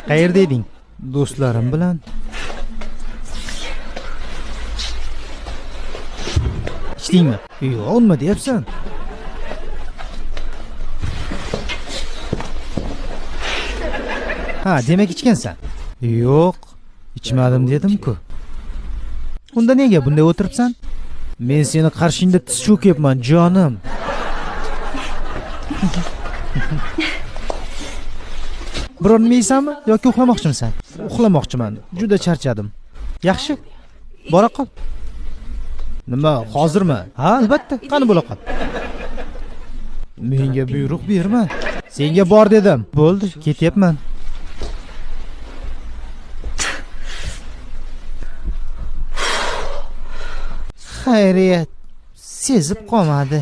Qayerda eding? Do'stlarim bilan. Ichdingmi? Yo'q, nima deyapsan? Ha, demak ichgansan. Yo'q, ichmadim dedim-ku. Unda nega bunday o'tiribsan? Men seni qarshingda tiz cho'kyapman, jonim. Biror nima yeysanmi yoki uxlamoqchimisan? Uxlamoqchiman. Juda charchadim. Yaxshi. Bora qol. Nima, hozirmi? Ha, albatta. Qani bo'la qol. Menga buyruq berma. Senga bor dedim. Bo'ldi, ketyapman. Xayriyat, sezib qolmadi.